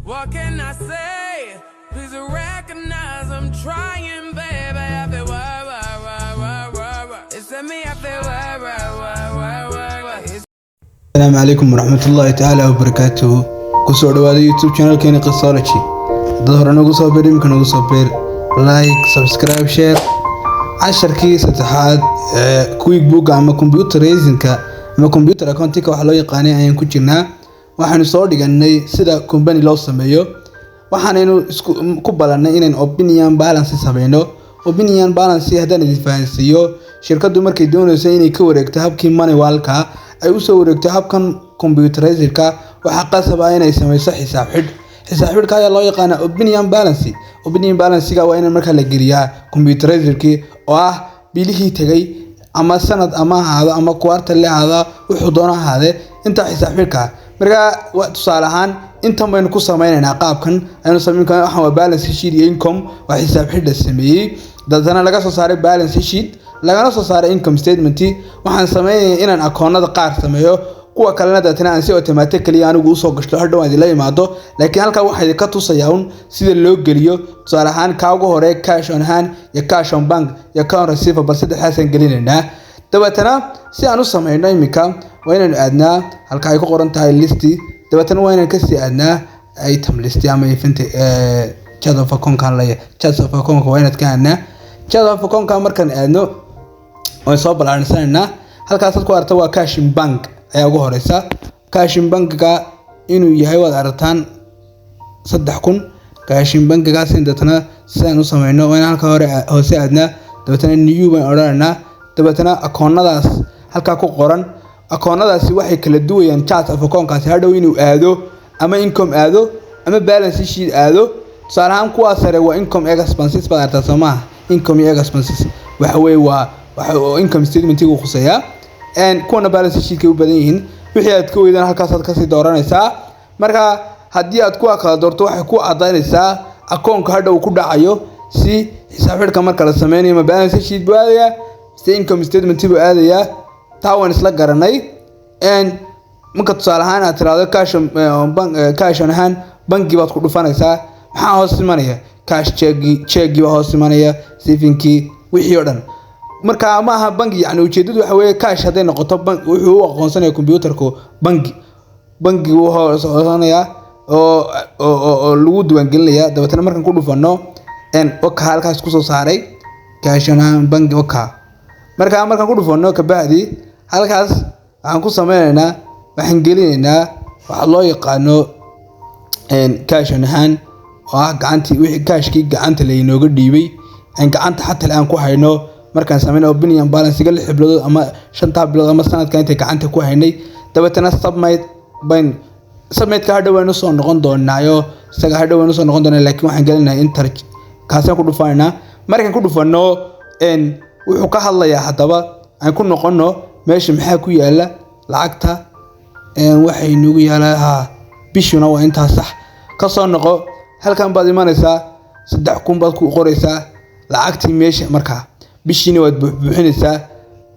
What can I say? Please recognize I'm trying, baby. I feel why, why, why, why, why, why. It's me, I feel why, why, why, why, why, why. It's Asalaamu calaykum waraxmatullaahi tacaala wabarakaatuhu. Kusoo dhawaada YouTube channelkeena Qisology. Dad hore nagu soo bir, imika nagu soo bir, like, subscribe, share. Casharkii saddexaad ee QuickBook ama computerizingka ama computer accountingka waxa loo yaqaanay ayaan ku jirnaa. Waxaanu soo dhiganay sida company loo sameeyo. Waxaanaynu isku ku balannay inayn opening balance sameyno. Opening balance haddaan idin fahansiiyo, shirkaddu markay doonayso inay ka wareegto habkii manualka, ay usoo wareegto habkan computerizedka, waxaa qasab ah inay sameyso xisaab xidh. Xisaab xidhka ayaa loo yaqaanaa opening balance. Opening balance-ga waa in markaa la geliyaa computerizedkii, oo ah bilihii tegay ama sanad ama ahaado ama quarterly ahaado, wuxuu doono ahaadee, intaa xisaab xidhka. Markaa tusaale ahaan intan baynu ku sameynaynaa. Qaabkan aynu sameyn karnaa waxaan waa balance sheet iyo income. Waa xisaab xidh la sameeyey, dadana laga soo saaray balance sheet, lagana soo saaray income statement. Waxaan sameynayaa inaan akoonada qaar sameeyo, kuwa kalena deetana aan si automatically anigu usoo gashto, hadhow aan idinla imaado. Laakiin halkaa waxaa idinka tusayaa un sida loo geliyo. Tusaale ahaan, kaa ugu hore, cash on hand iyo cash on bank iyo account receivable, saddexdaasaan gelinaynaa. Dabeetana si aan u sameyno iminka, waa inaynu aadnaa halka ay ku qoran tahay list. Dabeetana waa inaan kasii aadnaa item list ama event chart of account leeyahay. Chart of account waa inaad ka aadnaa. Chart of account markaan aadno, waan soo balaansanaynaa. Halkaasaad ku aragta waa cash in bank ayaa ugu horeysa. Cash in bankiga inuu yahay waad aragtaan, 3000. Cash in bankigaas deetana sidaan u sameyno, waa in halka hore hoose aadnaa. Dabeetana new baan odhanaynaa. Dabeetana akoonadaas halkaa ku qoran, akoonadaasi waxay kala duwayaan chart of accountkaasi hadhow inuu aado ama income aado ama balance sheet aado. Tusaale ahaan, kuwaa sare waa income, expenses baad aragtaa, soo maaha? Income iyo expenses waxa weeye waa waxa oo income statementigu khuseeyaa, kuwana balance sheetkay u badan yihiin. Wixii aad ka weydaan halkaasaad kasii dooranaysaa. Marka haddii aad kuwa kala doorto, waxay ku cadaynaysaa akoonka hadha uu ku dhacayo si xisaab xidhka marka la sameynayo, ma balance sheet buu aadayaa mise income statement buu aadayaa. Taa waan isla garanay. Marka tusaale ahaan aad tiraahdo cash on bank, cash on hand, bangi baad ku dhufanaysaa. Maxaa hoos imanaya? Cash checkii, checkii baa hoos imanaya, savingkii, wixii oo dhan. Marka ma aha bangi, yani ujeedadu waxa weeye cash hadday noqoto bank, wuxuu u aqoonsanaya computerku bangi. Bangi wuu hoos aqoonsanayaa oo lagu diiwaangelinaya. Dabeetana markaan ku dhufano waka halkaas kusoo saaray cash on hand bangi waka. Marka markaan ku dhufano kabacdi, halkaas waxaan ku sameynaynaa, waxaan gelinaynaa waxa loo yaqaano cash on hand, oo ah gacantii, wixii cashkii gacanta laynooga dhiibay, aan gacanta xataa aan ku hayno. Markaan sameyno opening balance-ga 6 bilood ama 5-taa bilood ama sanadka intay gacanta ku haynay, dabeetana submit bayn. Submitka hadhow waynu soo noqon doonaayo, isaga hadhow waynu soo noqon doonaa, laakiin waxaan gelinayaa enter. Kaasaan ku dhufanaynaa. Markaan ku dhufano, wuxuu ka hadlayaa. Haddaba aan ku noqono meesha. Maxaa ku yaala lacagta? Waxay nagu yaalaa, ha, bishuna waa intaa. Sax, ka soo noqo. Halkan baad imanaysaa, 3000 baad ku qoraysaa lacagtii meesha. Markaa bishiina waad buuxbuuxinaysaa,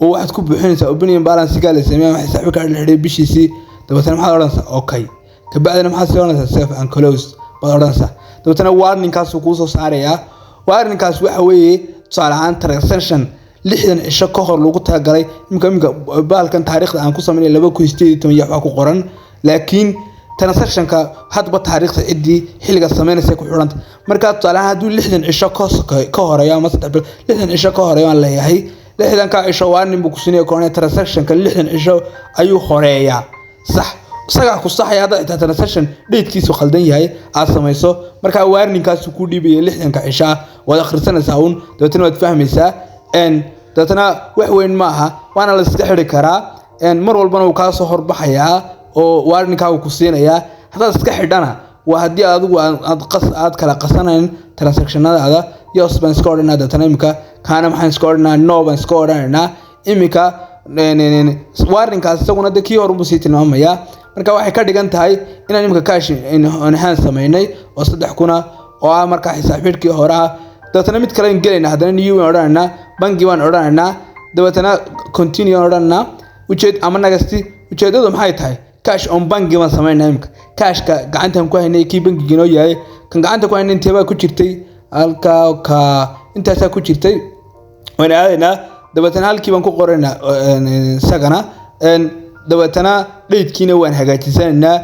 oo waxaad ku buuxinaysaa opening balance-ga la sameeyay ama xisaab xidhka la xidhay bishiisii. Dabeetana maxaad odhanaysaa? Okay. Kabacdina maxaad sii odhanaysaa? Save and close baad odhanaysaa. Dabeetana warningkaasuu kuu soo saarayaa. Warningkaas waxa weeye, tusaale ahaan, transaction 60 cisho ka hor lagu talagalay. Imika bahalkan taariikhda aan ku sameynay 2018 iyo waxbaa ku qoran, laakiin transactionka hadba taariikhda ciddii xilliga sameynaysa ku xidhanta. Marka tusaale ahaan, hadduu 60 cisho ka horeeyo ama 3 bilood, 60 cisho ka horeeyo aan leeyahay, 60-ka cisho warning buu ku siinaya koonaya. Transactionka 60 cisho ayuu horeeyaa. Sax, isagaa ku saxaya hadda xitaa transaction datekiisu khaldan yahay aad samayso. Markaa warningkaasu kuu dhiibaya 60-ka cisho ah. Waad akhrisanaysaa uun, dabeetana waad fahmaysaa. Dabeetana wax weyn ma aha, waana la iska xidhi karaa. Mar walbana wuu kaa soo horbaxayaa oo warningkaagu ku siinayaa. Haddaad iska xidhana, waa haddii adigu aad qas aad kala qasanayn transactionadaada. Yes baan iska odhanaa. Dabeetana imika kaana maxaan iska odhanaa? No baan iska odhanaynaa. Imika warningkaas isaguna de kii horunbuu sii tilmaamayaa. Marka waxay ka dhigan tahay inaan imika cash on hand samaynay oo 3000 oo ah markaa xisaab xidhkii hore ah. Dabeetana mid kale gelayna. Haddana new baan odhanaynaa, bangi baan odhanaynaa, dabeetana continue aan odhanaynaa, ujeed ama next. Ujeedadu maxay tahay? Cash on bank baan samaynaa. Imika cashka gacantan ku haynay, kii bankiga inoo yahay, kan gacanta ku haynay inteebaa ku jirtay? Halkaa ka intaasaa ku jirtay. Waan aadaynaa, dabeetana halkii baan ku qoraynaa isagana, dabeetana datekiina waan hagaajisanaynaa.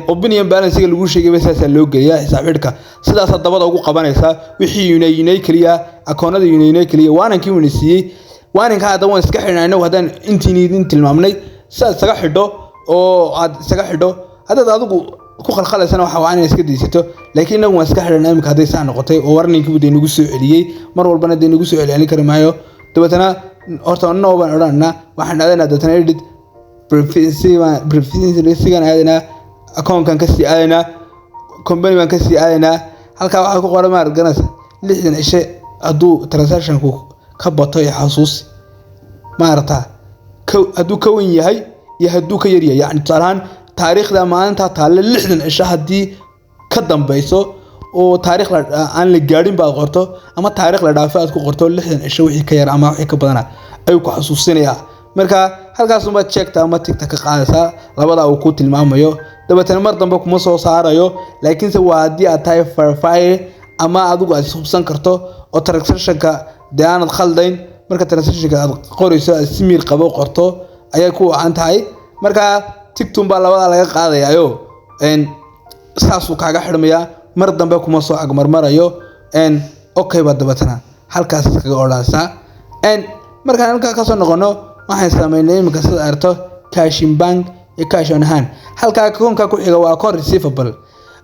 Opening balancega lagu sheegayba saasaa loo geliyaa. Xisaab xidhka sidaasaa dabada ugu qabanaysaa. Wixii yunaynay keliya, akoonada yunaynay keliya, waanankii uuna siiyey, waaninka hadda waan iska xidhnaa. Inagu haddaan intiin idin tilmaamnay sidaad isaga xidho oo aad isaga xidho, haddaad adigu ku khalkhalaysana waxa waa inaad iska daysato, laakiin inagu waan iska xidhanaa. Imika hadday saa noqotay oo warninkiibu dee nagu soo celiyey, mar walbana dee nagu soo celcelin kari maayo. Dabeetana horta no baan odhanaynaa. Waxaan aadanaa dabeetana edit, preferencegan aadanaa, akoonkan kasii aadaynaa, company baan kasii aadaynaa. Halkaa waxaa ku qoran, maarad garanaysa, 60 cishe hadduu transactionku ka bato iyo xasuusi maarata, hadduu ka wen yahay iyo hadduu ka yar yahay. Yacni tusaale ahaan taariikhda maalintaa taalle 60 cisho haddii ka dambeyso oo taariikh aan la gaadhin baad qorto ama taariikh la dhaafo aad ku qorto, 60 cisho wixii ka yar ama wixii ka badana ayuu ku xasuusinayaa. Marka halkaas unbaad checkta ama tickta ka qaadaysaa labada uu ku tilmaamayo, dabeetana mar dambe kuma soo saarayo. Laakiinse waa haddii aad tahay verify ama adigu aad hubsan karto oo transactionka dee aanad khaldayn. Marka transactionka aad qorayso aad si miir qabo qorto ayay ku wacan tahay. Marka ticktun baa labadaa laga qaadayayo, saasuu kaaga xidhmayaa, mar dambe kuma soo agmarmarayo. Okay baa dabeetana halkaas iskaga odhanaysaa. Markaan halkaa kasoo noqono, waxaan sameynay iminka sida arto cash in bank iyo cash on hand. Halkaa akoonka ku xiga waa account receivable.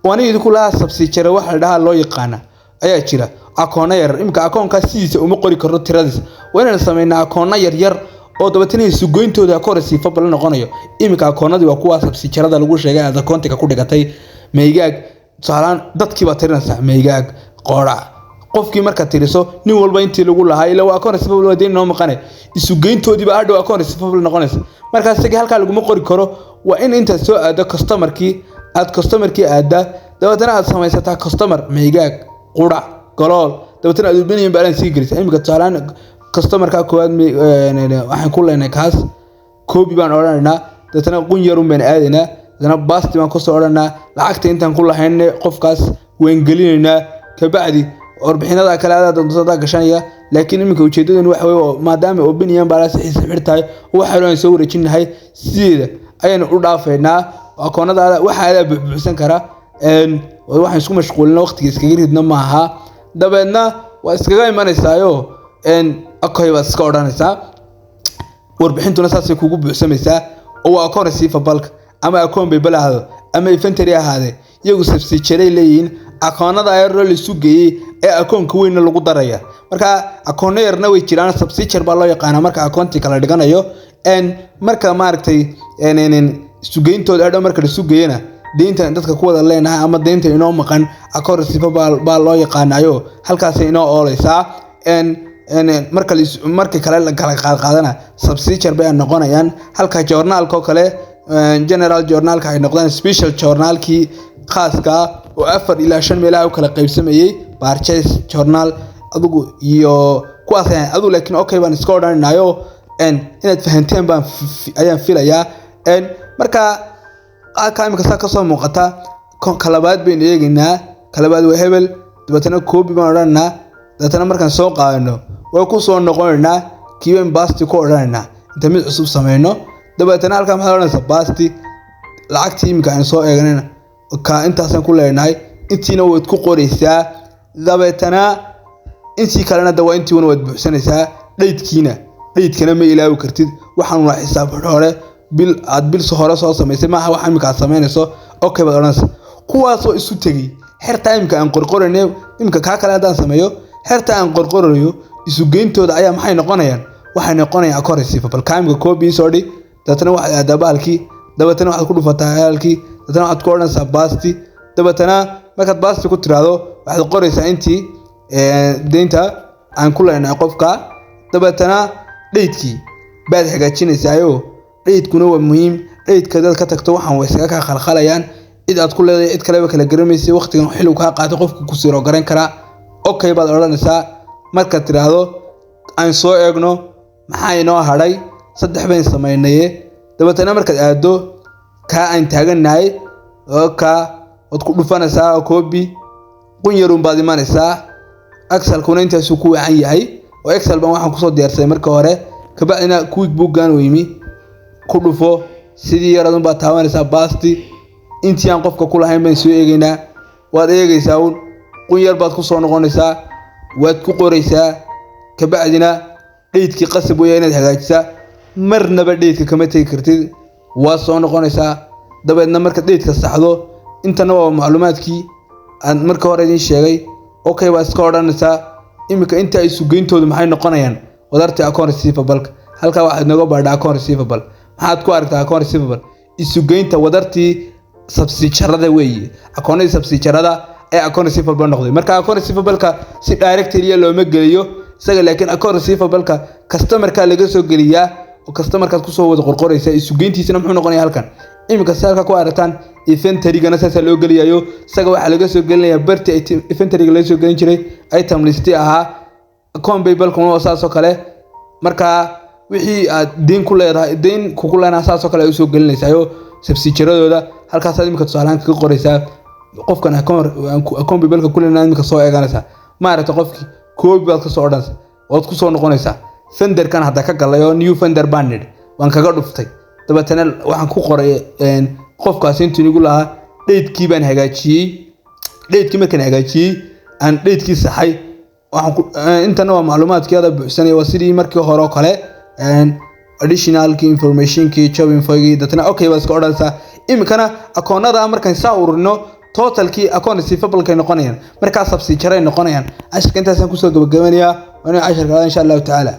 Waana idinku lahaa subsidiary waxa la dhahaa loo yaqaana ayaa jira, akoona yar. Iminka akoonkaa sidiisa uma qori karno tiradiisa, waa inaan sameynaa akoona yaryar oo dabeetana isugoyntooda account receivable noqonayo. Iminka akoonadii waa kuwa subsidiaryada lagu sheegay aad akoontiga ku dhigatay. Maygaag tusaalaan dadkii baad tirinaysaa, maygaag qoodhac qofkii markaad tiriso nin walba intii lagu lahaa, ila waa account receivable, waa deyn noo maqane, isugeyntoodii baa hadhow account receivable noqonaysa. Markaa isagii halkaa laguma qori karo. Waa in intaad soo aado customerkii, aad customerkii aaddaa, dabeetana aad samaysataa customer maygaag qurac galool, dabeetana aad opening balance sii gelisa. Iminka tusaalaan customerka koowaad waxaan ku leenahay kaas, copy baan odhanaynaa, dabeetana qun yarun baan aadaynaa, dabeetana paste baan kusoo odhanaa. Lacagta intaan ku lahaynay qofkaas waan gelinaynaa. Kabacdi warbixinada kale adaa doonto adaa gashanaya, laakiin iminka ujeedadan waxa wey maadaama opening balance xisaab xidh tahay, waxa aan soo wareejinahay sideeda ayaynu u dhaafaynaa. Akoonadaada waxa adaa buuxbuuxsan kara, waxaan isku mashquulina waqtiga iskaga ridna maaha. Dabeedna waa iskaga imanaysaayo, okay baad iska odhanaysaa, warbixintuna saasay kugu buuxsamaysaa. Oo waa akoon receivable ama akoon payable ahaado ama inventory ahaade, iyagu subsidiary leeyihiin. Akoonada yaroo la isu geeyey ee akoonka weynna lagu daraya. Marka akoonno yarna way jiraan, subsidiary baa loo yaqaanaa marka akoonti kala dhiganayo. Marka maaragtay isugeyntooda hadhow marka la isu geeyana, deynta dadka ku wada leenahay ama deynta inoo maqan akoon receivable baa loo yaqaanayo, halkaasay inoo ooleysaa. Marka marka kale la kala qaadqaadana subsidiary bay noqonayaan, halka journalka oo kale general journalka ay noqdaan special journalkii khaaska oo 4 ilaa 5 meelaha u kala qaybsamayay, purchase journal adigu iyo kuwaas adigu. Laakiin okay baan iska odhanaynayo, inaad fahanteen baan ayaan filayaa. Marka halkaa imika saa kasoo muuqata, kalabaad baynu eegaynaa. Kalabaad waa hebel, dabeetana copy baan odhanaynaa. Dabeetana markaan soo qaadano way ku soo noqonaynaa, kiibayn paste ku odhanaynaa inta mid cusub sameyno. Dabeetana halkaa maxaad odhanaysaa? Paste. Lacagtii iminka aynu soo eeganayna ka intaasaan ku leenahay, intiina waad ku qoraysaa, dabeetana intii kalena da waa intiina waad buuxsanaysaa. Datekiina, datekana ma ilaawi kartid. Waxaan waa xisaab hore, bil aad bil hore soo samaysay maaha waxa iminka aad samaynayso. Okay baad odhanaysaa. Kuwaasoo isu tegey xerta iminka aan qorqoranay, iminka kaa kale haddaan sameeyo, xerta aan qorqorayo isugeyntooda ayaa maxay noqonayaan? Waxay noqonayaan account receivable. Kaa iminka copy soo dhig, dabeetana waxaad aadaa bahalkii, dabeetana waxaad ku dhufataa halkii, dabeetana waxaad ku odhanaysaa paste. Dabeetana markaad paste ku tiraahdo, waxaad qoraysaa intii deynta aan ku leenahay qofka, dabeetana datekii baad hagaajinaysaayo. Datekuna waa muhiim. Dateka dad ka tagto waxaan way iskaga kaa khalkhalayaan, cid aad ku leedahay cid kaleba kala garamaysay, waqtigan xilligu kaa qaatay qofku ku siro garan karaa. Okay baad odhanaysaa. Markaad tiraahdo aan soo eegno maxaa inoo hadhay, saddex bayn samaynaye. Dabeetana markaad aado Kaa aan taagannahay ka waad ku dhufanaysaa copy, qun yarun baad imanaysaa. Excelkuna intaasuu ku wacan yahay oo Excel baan waxaan kusoo diyaarsaday marka hore, kabacdina QuickBookan uu yimi. Ku dhufo, sidii yaradun baad taabanaysaa, paste. Intii aan qofka ku lahayn baan soo eegaynaa. Waad eegaysaa uun, qun yar baad kusoo noqonaysaa, waad ku qoraysaa. Kabacdina datekii qasab weeya inaad hagaajisaa, marnaba dateka kama tegi kartid. Waad soo noqonaysaa, dabeedna marka dateka saxdo, intana waa macluumaadkii aan marka hore idiin sheegay. Okay baad iska odhanaysaa. Iminka inta ay sugeyntoodu maxay noqonayaan? Wadartii account receivable. Halkaa waxaad nooga baadhaa account receivable. Maxaad ku aragtaa account receivable? Isugeynta wadartii subsidiarada weeye. Akoonadii subsidiarada ee account receivable noqday. Marka account receivable-ka si directly looma geliyo isaga, laakiin account receivable-ka customer-ka laga soo geliyaa oo customer-kaad kusoo wada qorqoraysa. Isugeyntiisana muxuu noqonayaa halkan iminka si halka ku aragtaan? Inventory-gana saasaa loo geliyayo. Isaga waxaa laga soo gelinayaa barti inventory-ga laga soo gelin jiray, item list ahaa. Account payable-kuna waa saas oo kale. Marka wixii aad deyn ku leedahay, deyn kugu leenahay, saas oo kale ay usoo gelinaysayo subsidiaradooda. Halkaasaad iminka tusaalahaan kaga qoraysaa qofkan account payable-ka ku leenahay. Iminka soo eeganaysaa, maaragta, qofkii copy baad kasoo odhanaysaa, waad kusoo noqonaysaa. Vendorkan hadda ka galay oo new vendor baan nidhi, waan kaga dhuftay. Dabeetana waxaan ku qoray qofkaasi intuu igu lahaa. Datekii baan hagaajiyey. Datekii markaan hagaajiyey, aan datekii saxay, waxaan ku intana waa macluumaadkii ada buuxsanaya, waa sidii markii hore oo kale, additionalkii, informationkii, job infogii. Dabeetana okay baad iska odhanaysaa. Iminkana akoonada markaan saa ururino, totalkii account receivable-kay noqonayaan, markaa subsidiary noqonayaan. Casharka intaasaan kusoo gabagabanayaa. Waa inuu casharka insha Allahu tacaala.